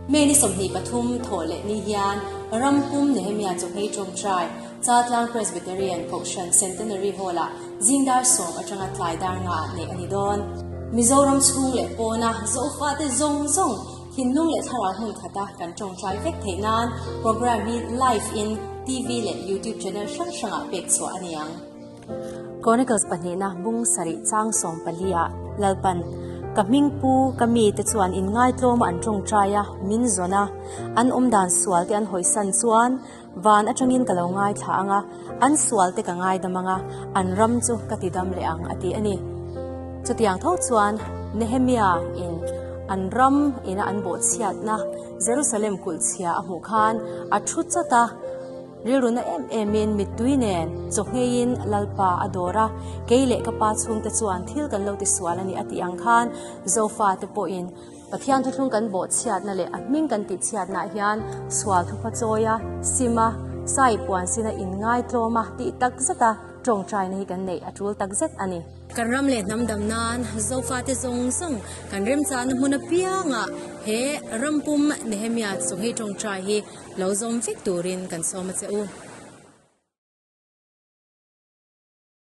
May ni 23 thawh leh ni hian ram pum Nehemia Chawhmei Ṭawngṭai, Chaltlang Presbyterian Kohhran Centenary Hall-ah zing dar sawm aṭanga tlai dar ngaah neih a ni dawn. Mizoram chhung leh pawna Zofate zawng zawng thinlung leh thlarau hmun khata kan ṭawngṭai vek theih nan programme hi live in TV leh YouTube channel hrang hrangah pek chhuah a ni ang. Chronicles pahnihna bung sarih chang 14 ah Lalpan, Ka hming pu ka mite chuan inngaitlawma an ṭawngṭai a, min zawn a, an awmdan sual te an hawisan chuan van aṭangin ka lo ngaithla ang a, an sual te ka ngaidam ang a, an ram chu ka tidam leh ang a ti a ni. Chutiang tho chuan Nehemia in an ram ina an bawhchhiatna Jerusalem kulh chhia a hmuh khan a thu chawt a, Rilruna em emin mittui nen chawhngeiin Lalpa a dawr a, kei leh ka pa chhungte chuan thil kan lo tisual a ni a tih ang khan Zofa te pawhin Pathian thuthlung kan bawhchhiatna leh a hming kan tihchhiatnaah hian sual thupha chawi a, sim a, sai puan sin a inngaitlawm a tih tak zet a tawngtaina hi kan neih a tul tak zet a ni. Kan ram leh hnam dam nan Zofate zawng zawng kan remchahna hmun apiangah he rampum Nehemia chawhngei tawngtai hi Lo zawm vek turin kan sawm a che u.